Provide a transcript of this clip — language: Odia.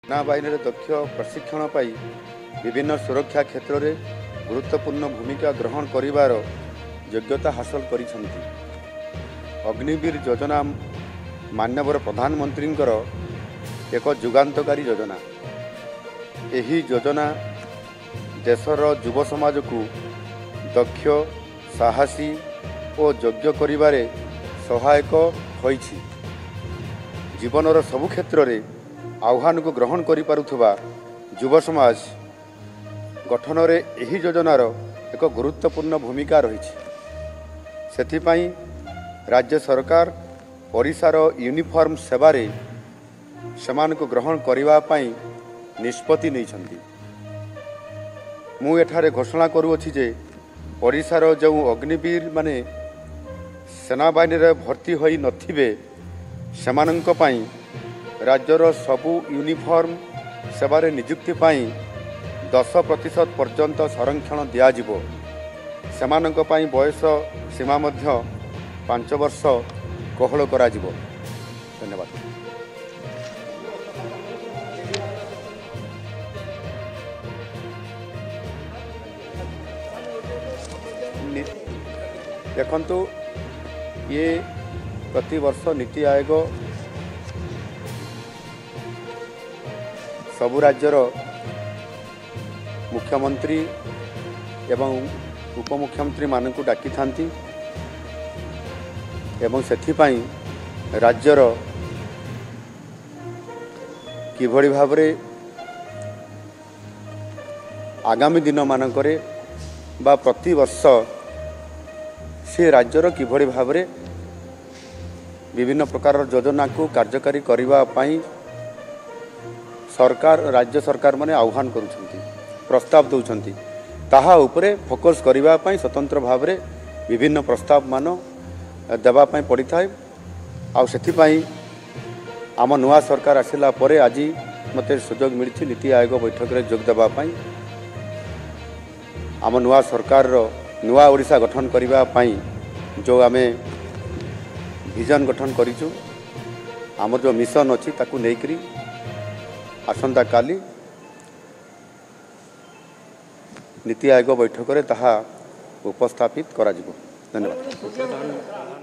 ସେନାବାହିନୀରେ ଦକ୍ଷ ପ୍ରଶିକ୍ଷଣ ପାଇ ବିଭିନ୍ନ ସୁରକ୍ଷା କ୍ଷେତ୍ରରେ ଗୁରୁତ୍ୱପୂର୍ଣ୍ଣ ଭୂମିକା ଗ୍ରହଣ କରିବାର ଯୋଗ୍ୟତା ହାସଲ କରିଛନ୍ତି। ଅଗ୍ନିବୀର ଯୋଜନା ମାନ୍ୟବର ପ୍ରଧାନମନ୍ତ୍ରୀଙ୍କର ଏକ ଯୁଗାନ୍ତକାରୀ ଯୋଜନା। ଏହି ଯୋଜନା ଦେଶର ଯୁବ ସମାଜକୁ ଦକ୍ଷ, ସାହସୀ ଓ ଯୋଗ୍ୟ କରିବାରେ ସହାୟକ ହୋଇଛି। ଜୀବନର ସବୁ କ୍ଷେତ୍ରରେ ଆହ୍ୱାନକୁ ଗ୍ରହଣ କରିପାରୁଥିବା ଯୁବ ସମାଜ ଗଠନରେ ଏହି ଯୋଜନାର ଏକ ଗୁରୁତ୍ୱପୂର୍ଣ୍ଣ ଭୂମିକା ରହିଛି। ସେଥିପାଇଁ ରାଜ୍ୟ ସରକାର ଓଡ଼ିଶାର ୟୁନିଫର୍ମ ସେବାରେ ସେମାନଙ୍କୁ ଗ୍ରହଣ କରିବା ପାଇଁ ନିଷ୍ପତ୍ତି ନେଇଛନ୍ତି। ମୁଁ ଏଠାରେ ଘୋଷଣା କରୁଅଛି ଯେ ଓଡ଼ିଶାର ଯେଉଁ ଅଗ୍ନିବୀର ମାନେ ସେନାବାହିନୀରେ ଭର୍ତ୍ତି ହୋଇନଥିବେ, ସେମାନଙ୍କ ପାଇଁ ରାଜ୍ୟର ସବୁ ୟୁନିଫର୍ମ ସେବାରେ ନିଯୁକ୍ତି ପାଇଁ 10% ପର୍ଯ୍ୟନ୍ତ ସଂରକ୍ଷଣ ଦିଆଯିବ। ସେମାନଙ୍କ ପାଇଁ ବୟସ ସୀମା ମଧ୍ୟ 5 ବର୍ଷ କୋହଳ କରାଯିବ। ଧନ୍ୟବାଦ। ଦେଖନ୍ତୁ, ଇଏ ପ୍ରତିବର୍ଷ ନୀତି ଆୟୋଗ ସବୁ ରାଜ୍ୟର ମୁଖ୍ୟମନ୍ତ୍ରୀ ଏବଂ ଉପମୁଖ୍ୟମନ୍ତ୍ରୀମାନଙ୍କୁ ଡାକିଥାନ୍ତି ଏବଂ ସେଥିପାଇଁ ରାଜ୍ୟର କିଭଳି ଭାବରେ ଆଗାମୀ ଦିନମାନଙ୍କରେ ବା ପ୍ରତିବର୍ଷ ସେ ରାଜ୍ୟର କିଭଳି ଭାବରେ ବିଭିନ୍ନ ପ୍ରକାରର ଯୋଜନାକୁ କାର୍ଯ୍ୟକାରୀ କରିବା ପାଇଁ ସରକାର, ରାଜ୍ୟ ସରକାରମାନେ ଆହ୍ୱାନ କରୁଛନ୍ତି, ପ୍ରସ୍ତାବ ଦେଉଛନ୍ତି, ତାହା ଉପରେ ଫୋକସ୍ କରିବା ପାଇଁ ସ୍ୱତନ୍ତ୍ର ଭାବରେ ବିଭିନ୍ନ ପ୍ରସ୍ତାବମାନ ଦେବା ପାଇଁ ପଡ଼ିଥାଏ। ଆଉ ସେଥିପାଇଁ ଆମ ନୂଆ ସରକାର ଆସିଲା ପରେ ଆଜି ମୋତେ ସୁଯୋଗ ମିଳିଛି ନୀତି ଆୟୋଗ ବୈଠକରେ ଯୋଗ ଦେବା ପାଇଁ। ଆମ ନୂଆ ସରକାରର ନୂଆ ଓଡ଼ିଶା ଗଠନ କରିବା ପାଇଁ ଯେଉଁ ଆମେ ଭିଜନ ଗଠନ କରିଛୁ, ଆମର ଯେଉଁ ମିଶନ ଅଛି, ତାକୁ ନେଇକରି ଆସନ୍ତାକାଲି ନୀତି ଆୟୋଗ ବୈଠକରେ ତାହା ଉପସ୍ଥାପିତ କରାଯିବ। ଧନ୍ୟବାଦ।